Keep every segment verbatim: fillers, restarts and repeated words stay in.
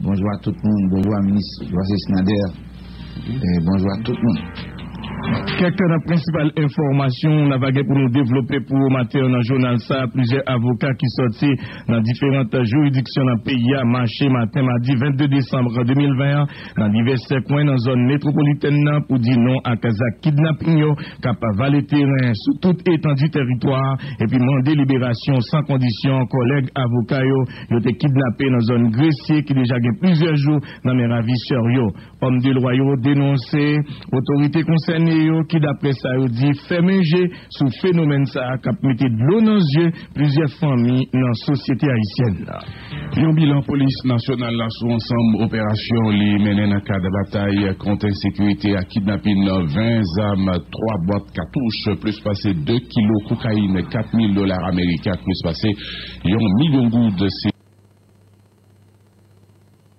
Bonjou a tout moun, bonjou a minis José Sinader, e bonjou a tout moun. Kèk nan prensipal enfòmasyon n ap gen pou nou devlope pou maten an nan jounal sa a, plizyè avoka ki sòti nan diferan jiridiksyon nan peyi a mache maten madi vennde desanm de mil ven an nan divès kwen nan zòn metwopolitèn nan pou di non ak zak kidnaping yo k ap vale teren sou tout etandi tèritwa a, epi mande liberasyon san kondisyon kòlèg avoka yo yo te kidnape nan zòn Gresye ki deja gen plizyè jou nan men ravisè yo. Òm de lwa yo denonse otorite konsène yo ki, daprè sa yo di, fèmen je sou fenomèn sa a k ap mete dlo nan zye plizyè fanmi nan sosyete ayisyèn nan. Yon bilan polis nasyonal la sou ansanm operasyon li mennen nan kad batay kont ensekirite ak kidnapin nan ven zam, twa bwat katouch, plis pase de kilo kokayin, kat mil dola ameriken ak plis pase yon milyon goud.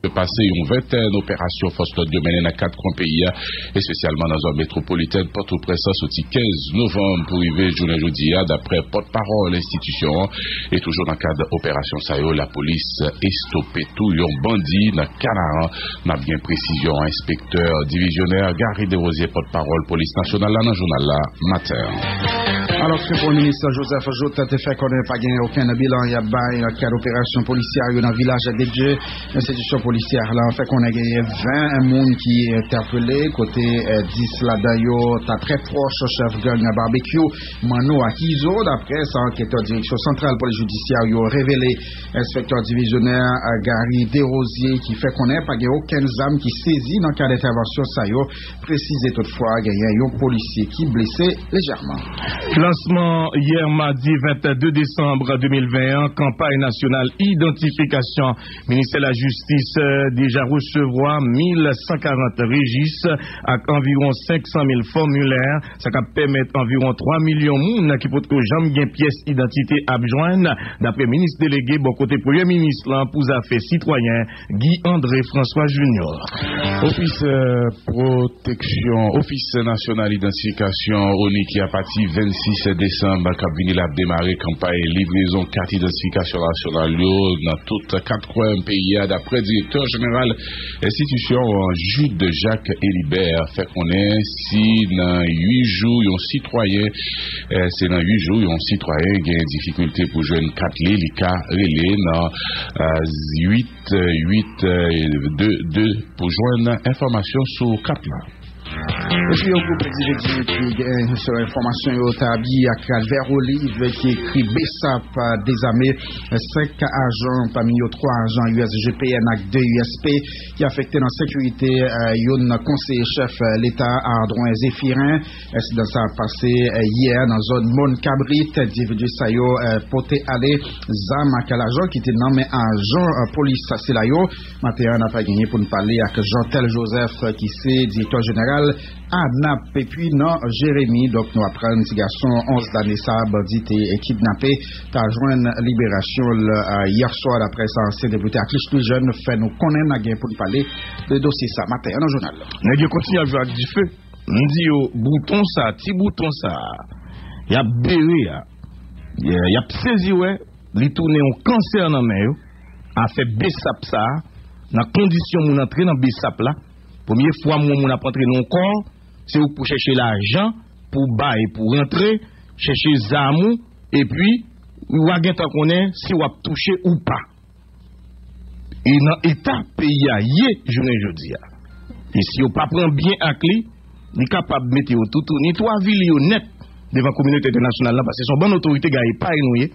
Se pase yon ventèn operasyon fòs lòd yo mennen nan kat kwen peyi a, espesyalman nan zòn metwopolitèn Pòtoprens lan, soti kenz novanm pou rive jounen jodi a, daprè pòtpawòl enstitisyon an. E toujou nan kad operasyon sa yo, lapolis estope tou yon bandi nan Kanaran. N ap gen presizyon enspektè divizyonè Gary Desrosiers, pòtpawòl polis nasyonal la, nan jounal la maten an. Alòske Premye Minis Joseph Jouthe te fè konnen pa gen okenn bilan y ap bay nan kad operasyon polisyè yo nan Vilaj de Dye, enstitisyon polisyè la fè konnen genyen ven moun ki entèpele, kote, eh, dis ladan yo ta trè pwòch chèf gang Barbecue, Manno ak Izo, daprè sa anketè Direksyon Santral Polis Jidisyè yo revele. Enspektè divizyonè, eh, Gary Desrosiers, ki fè konnen pa gen okenn zam ki sezi nan kad entèvansyon sa yo, presize toutfwa genyen yon polisye ki blese lejèman. Lansman yè madi vennde desanm de mil ven an kanpay nasyonal idantifikasyon Ministè Lajistis, eh, deja resevwa mil san karant rejis ak anviwon senk san mil fòmilè, sa k ap pèmèt anviwon twa milyon moun ki potko janm gen pyès idantite ap jwenn, daprè minis delege bò kote premye minis lan pou zafè sitwayen, Guy André François Junior. Ofis, eh, pwoteksyon, Ofis Nasyonal Idantifikasyon, ONI, ki apati vennsis desanm k ap vini la ap demare kanpay livrezon kat idantifikasyon nasyonal yo nan tout kat kwen peyi a, daprè direktè jeneral enstitisyon an, Jude Jacques Elibert, fè konnen si nan uit jou yon sitwayen, eh, se nan uit jou yon sitwayen gen difikilte pou jwenn kat li, li ka rele nan, eh, uit uit de de pou jwenn enfòmasyon sou kat la. Epi yon gwoup endividi ki gen, selon enfòmasyon yo, ta abiye ak vè oliv ki ekri BSAP dezame senk ajan, pami yo twa ajan U S G P N ak de U S P, ki afekte nan sekirite, eh, youn nan konseye chèf, eh, leta, Ardouin Zéphirin. Ensidan sa a pase, eh, yè nan zòn Mòn Kabrit. Endividi sa yo, eh, pote ale zam ak lajan ki te nan men ajan, eh, polis sila yo. Maten an, n ap genyen pou n pale ak Jeantel Joseph, ki se direktè jeneral ANAP. Epi nan Jeremi, donk, nou aprann ti gason onz lane sa a, bandi te kidnape, ta jwenn liberasyon l, eh, yè swa, daprè sa ansyen depite Atlich Plijèn fè nou konnen. N a gen pou n pale de dosye sa maten an nan jounal la. Nèg yo kontinye ap jwe ak dife. M di yo, bouton sa, ti bouton sa, y ap bere a, y, y ap sezi wè, li tounen yon kansè nan men yo. Afè BSAP sa, nan kondisyon moun antre nan BSAP la, premye fwa moun, moun ap antre nan yon kò, se ou k pou chèche lajan, pou bay, pou rantre, chèche zam ou, epi w a gentan konnen si w ap touche ou pa. E nan eta peyi a ye jounen jodi a, e si yo pa pran byen ak li, li kapab mete yo toutouni, tou avili yo nèt devan kominote entènasyonal la, paske se yon bann otorite gaye pay nou ye.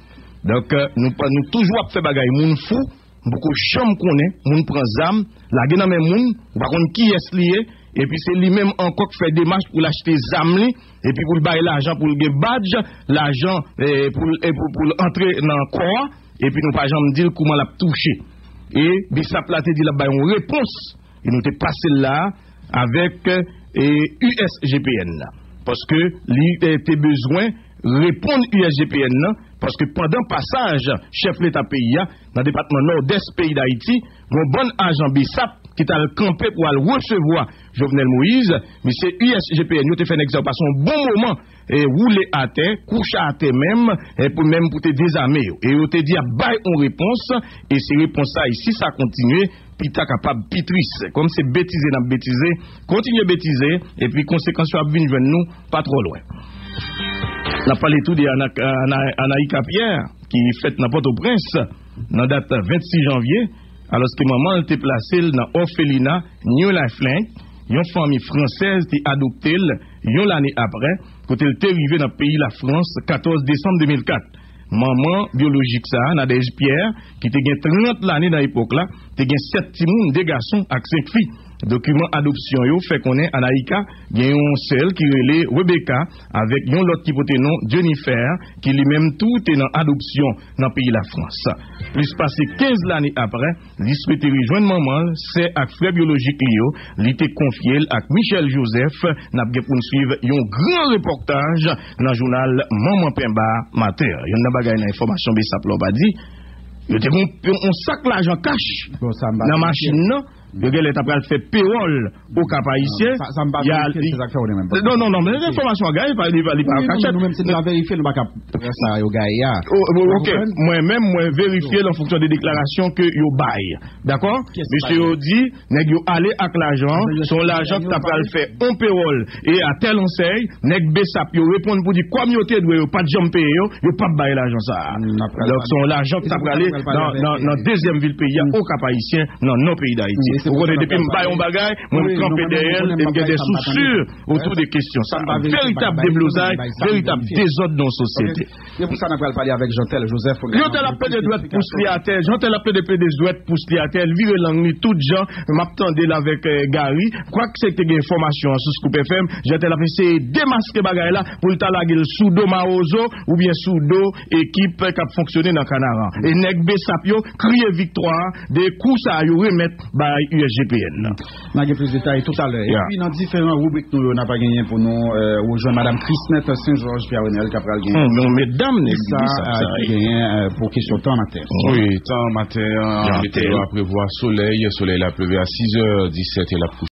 Donk, eh, nou pa, nou toujou ap fè bagay moun fou, m poko janm konnen, moun pran zam, lage nan men moun, ou pa konn kiyès li ye, epi se li menm ankò k fè demach pou l achte zam li, epi pou l bay lajan pou l gen badj, lajan, eh, pou l, eh, pou, pou l antre nan kò a, epi nou pa janm di l kouman l ap touche. E BSAP la te di l ap bay yon repons, e nou te pase l la avèk, eh, U S G P N la. Paske li, eh, te bezwen reponn U S G P N nan, paske pandan pasaj chèf leta peyi a nan depatman Nòdès peyi Dayiti, yon bann ajan BSAP ki t al kanpe pou al resevwa Jovenel Moïse, misye U S G P N yo te fè nèg sa yo pase yon bon moman, eh, woule atè, kouche atè menm, eh, pou, menm pou te dezame yo. E yo te di y ap bay yon repons, e se repons sa, e si sa kontinye, pita kapab pi tris. Kòm se betize n ap betize, kontinye betize, epi konsekans yo ap vin jwenn nou pa twò lwen. N ap pale tou de Ana, Ana, Anaïka Pierre, ki fèt nan Pòtoprens, nan dat vennsis janvye, alòske manman l te plase l nan òfelina New Lifeline, yon fanmi fransèz te adopte l yon lane apre, kote l te rive nan peyi Lafrans katòz desanm de mil kat. Manman byolojik sa a, Nadège Pierre, ki te gen trant lane nan epòk la, te gen sèt timoun, de gason ak senk fi. Dokiman adopsyon yo fè konnen Anaïka gen yon sè l ki rele Rebecca, avèk yon lòt ki pote non Jennifer, ki li menm tou te nan adopsyon nan peyi Lafrans. Plis pase kenz lane apre, li swete rejwenn manman l, sè ak frè byolojik li yo. Li te konfye l ak Michel Joseph. N ap gen pou n swiv yon gran repòtaj nan jounal Manman Penba maten an. Youn nan bagay nan enfòmasyon Besap la w pa di, yo te gen yon, yon sak lajan kach nan machin nan. Yo genlè ta pral fè pewòl Okap Ayisyen. Sa, sa m pa verifye, se sa k fè w li menm. Non, non, non, men enfòmasyon an gaye, li pa, li pa kachèt. Nou menm, si nou pa verifye, nou pa ka pran sa yo gaye a. O, o, ok. Mwen menm, mwen verifye l an fonksyon de deklarasyon ke yo bay. Dakò? Mesye yo di, nèg yo ale ak lajan, se yon lajan ki ta pral fè yon pewòl. E a tèl ansèy, nèg Besap yo reponn pou di kòm yo te dwe, yo pa t janm peye yo, yo p ap bay lajan sa a. Donk, se yon lajan ki ta prale nan, nan, nan dezyèm vil peyi a, Okap Ayisyen, nan nò peyi Dayiti. Ou konnen, depi m bay yon bagay, mwen m kanpe dèyè l, e m gen de sous si otou de kesyon sa a. Veritab deblozay, veritab dezòd nan yon sosyete. Se pou sa n ap pral pale avèk Jeantel Joseph. Jeantel ap plede dwèt pous li atè, Jeantel ap plede, plede dwèt pous li atè, l vire lang li tout jan. M ap tande l avèk, eh, Gary. Kwak se te gen enfòmasyon an sou Scoop F M, Jeantel ap eseye demaske bagay la pou l ta lage l sou do Mawozo oubyen sou do ekip k ap fonksyone nan Kanaran. E nèg Besap yo kriye viktwa de kou sa a yo remèt bay U S G P N nan. N a gen plis detay toutalè. Epi nan diferan ribrik nou yo, n a pa genyen pou nou, eh, rejwenn Madanm Chrisnette Saint-Georges Pierre Renel k ap pral genyen. Hmm, men medam nèg Besap sa, ki genyen, eh, pou kesyon tan maten. Wi, tan maten an, meteo a prevwa solèy, solèy la ap leve a sis è disèt e l ap